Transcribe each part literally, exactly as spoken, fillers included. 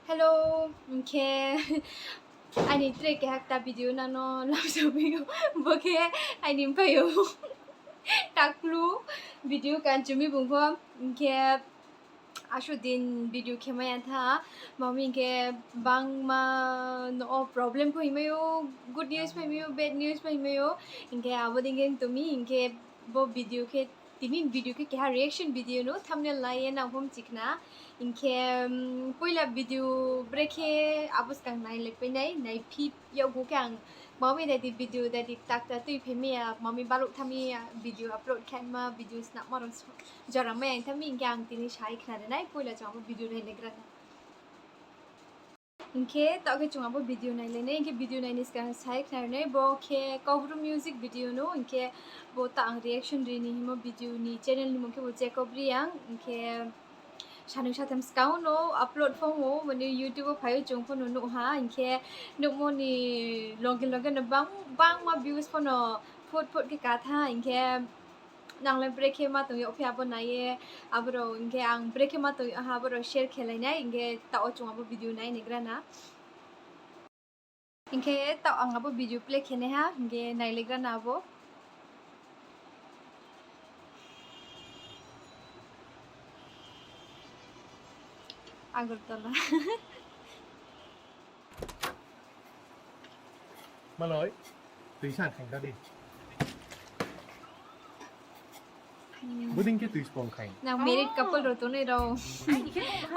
Hello, hing khe aini tre keha kta video nang no lamsao phi ou, bo khe aini mphaiyong taklu video kanchumi bung pho, hing khe asuh din video khe mai ya tha, mami hing khe bangma no problem pho himai ou, good news phai mai ou, bad news phai mai ou, hing khe abo dei khe tongmi, hing khe bo video khe, tini video khe keha reaction video no, thumbnail nai ye nang pho mchi khna. Hing khe, poila video brekhe abo skang nailaipai nai, naiphi yag khe ang mami dadi video dadi takta tuiphai mai ya, mami baluh tha mi ya, video upload khe ma, video snapma rao jora mai ya tha mi, hing khe ang tini sai khna ri nai, poila chung abo video nailaigra na. Hing khe taoh khe chung abo video nailai nai, hing khe video nai ni skang sai khna ri nai, bo khe Kaubru music video no, hing khe bo taoh ang reaction ri ni himo video ni channel ni mung khe bo Jacob Reang, hing khe sanoi satham skang no upload pho ou, mani YouTube wo phai ou chung pho no nuh ha, hing khe nuhmo ni loge loge no bang, bangma views pho no phut phut khe ka tha, hing khe nang le brekhe ma tong yag phi abo nai ye, abo rao hing khe ang brekhe ma tong yag ha abo rao share khe lai nai, hing khe taoh wo chung abo video nai naigra na. Hing khe taoh ang abo video play khe nai ha, hing khe nailaigra na abo. Agartala. Maloi, tui sa thang ka di. Bodei khe tui spong khai. Nang married couple rao tongnai rao.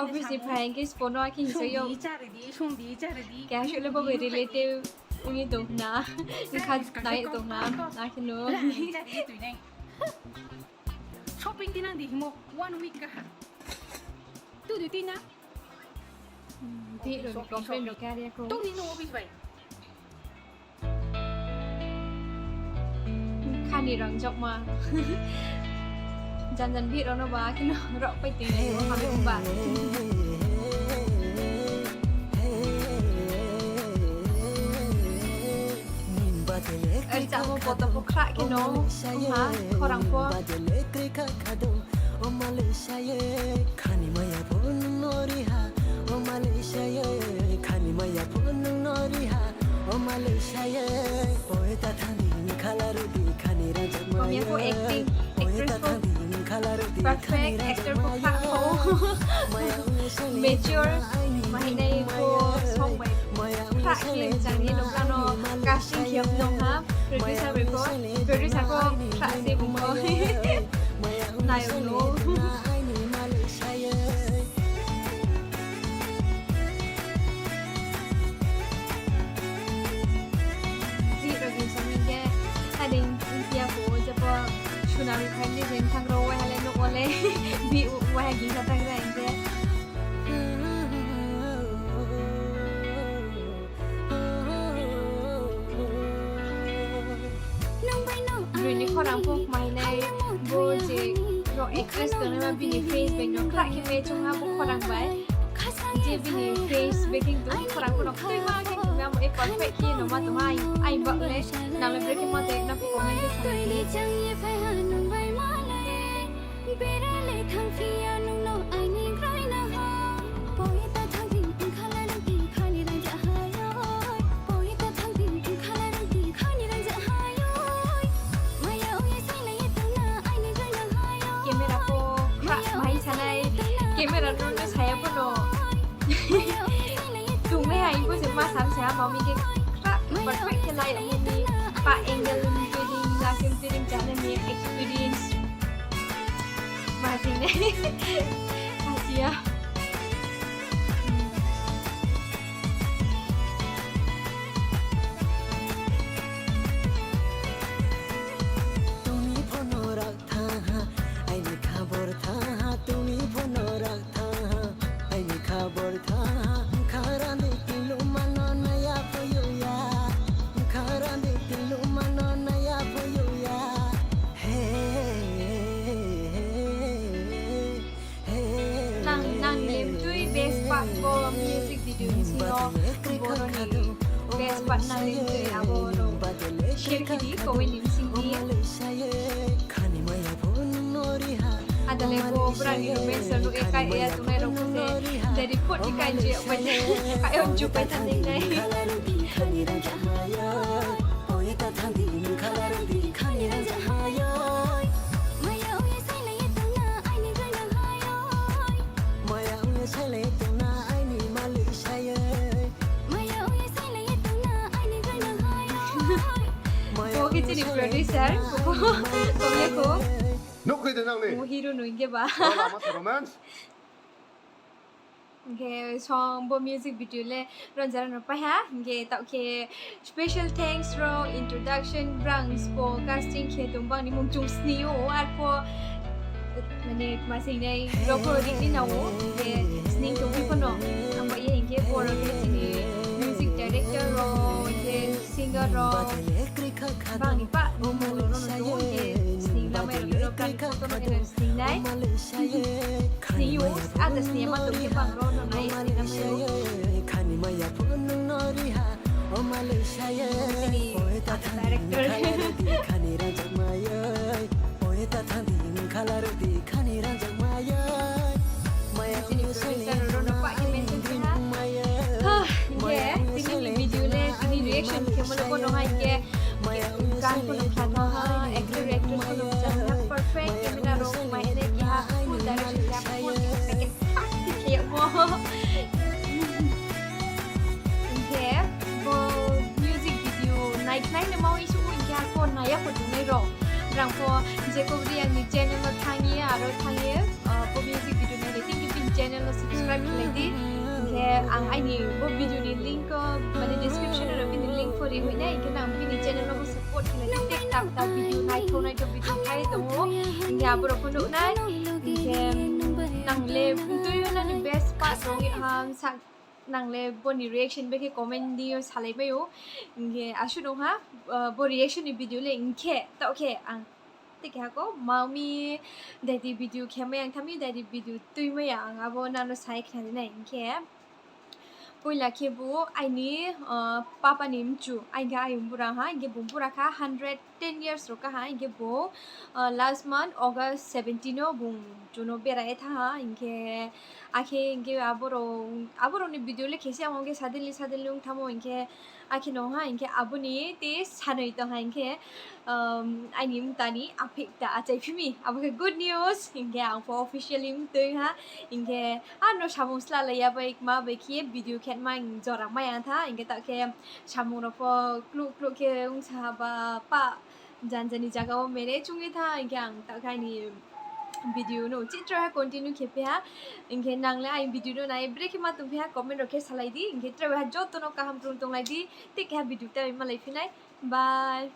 Office ni phai hing khe spong no akhe hing sa yo. Keha suh le bo bai relative ong ye tong khna. Kha nai ye tong khna. Akhe no. Shopping tinang di himo one week kaha. Tu di tina. Di rao ni complain rao khe are ya kho. Tong ni no office bai. Khani rang jokma. Jan jan bihih rao no ba, kheno rao pai tui nai o, hami ba. Rchamo poto pho khrah kheno, ha, khorang pho. Hamya pho acting, actress pho perfect, actor pho khrah pho. Mature, mahinai pho song bai khrah khe jang ni nokla no casting khe nong ha, producer bai pho, producer pho khrah se bung pho. Nai o no. Bihih rao ni song hing khe, tading India pho, jepho Sonali family jen thang rao waiha le nouh wo le, bihih waiha gingsa thang ra hing khe. Broi ni khorang pho kmainai, bo je rao actress tongnaima bini face bai no khrah khe pai chung ha bo khorang bai. Je bini face beking tong khorang pho no ktuima khe tongma mo e perfect khe no ma tong ha, ai bak le nang le brekhe ma tong na pho comment khe sa di. Camera pho khrah mai sanai, camera no no saya pho no. Tongnai hai pho se ma sam se ha, mami khe khrah perfect khe lai amo ni pa angle ni trading, lakim trading channel ni experience. Ma jing nai. Asia. Tuni phono rak tha ha, aini khabor tha ha, tuni phono rak tha ha, aini khabor tha ha, khara ni tilu mano naya phoyu ya, khara ni tilu mano naya phoyu ya. He, he, he. Nang, nang lemtui best part bo music video ni sing yo, boro ni best part nang lemtui abo no share khe di, comment ni sing di. Ada le bo brang ni romance no e kai ya tongnai rao khe se, jadi Poti kai je pai, kai on ju pai tang dei nai. Bo khe chini producer, bo khe kho. Nuhkhoi de nang ni. Bo hero no hing khe ba. Lama sa romance. Hing khe song bo music video le ronjara no pai ha, hing khe taoh khe special thanks rao, introduction, brang spo casting khe tong bang ni mung chung sning ou, arpho mane ma sing nai rao pho ri ni nang ou, hing khe sning tong phi pho no, ang ba ye hing khe bo rao khe chini music director rao, hing khe singer rao, bang ni pa, rao no tong ou, hing khe sning lamai rao no brang photo no sning nai. Sning ou, ada sning ma tong khe bang rao no nai sning lamai ou. Director. Chini producer rao no pa khe mention khe ha. Hing khe tini ni video le tini reaction khe mo le bo no ha hing khe, gan pho no kha tong ha, actor actress pho no chang ha, perfect camera rao mai le keha full direction keha full respect khe ha khe yagmo. Hing khe bo music video nai khnai no ma ong suh hing khe arpho nai ya pho tongnai rao, brang pho Jacob Reang ni channel wo thanng ye, aro thanng ye bo music video nai lai di, bini channel no subscribe khe lai di. Hing khe ang aini bo video ni link o, mane description wo bini link pho ri hoih nai, hing khe nang bini channel no pho support khe lai di, tei kta kta video naithou naithou video khai tong ou, hing khe abo rao pho nuh nai. Hing khe nang le tui yo nang ni best part rao ong ye ham sa, nang le bo ni reaction bai khe comment di yo salai mai ou. Hing khe asuh nung ha, bo reaction ni video le hing khe taoh khe ang tei keha ko mami, daidi video khe mai ang tha mi, daidi video tui mai ya ang abo nang no sai khna ri nai hing khe. Poila khe bo aini papa ni mchu, aini khe ayong bura ha, hing khe bung bura kha hundred ten years rao kha ha, hing khe bung last month August seventeen no bung chung no bera ye thanng ha, hing khe akhe hing khe abo rao ni video le khe se ang ong khe suddenly suddenly ong thanngmo hing khe, akhe no ha hing khe abo ni tei sanoi tong ha hing khe, aini mta ni aphekta achai phi mi, abo khe good news, hing khe ang pho officially mtoi ha, hing khe ano samung slalai ya bai kma bai khe video khe ma jora mai ya tha, hing khe taoh khe samung rao pho kluh kluh khe ongsa ha ba pa janja ni zaga wo mere chung ye tha, hing khe ang taoh khe aini video no chitra ha continue khe phi ha, hing khe nang le aini video no nai bre khe ma tong phi ha comment rao khe salai di, hing khe tre ha joto no kaham krung tonglai di, tei keha video ta malai phi nai, bye.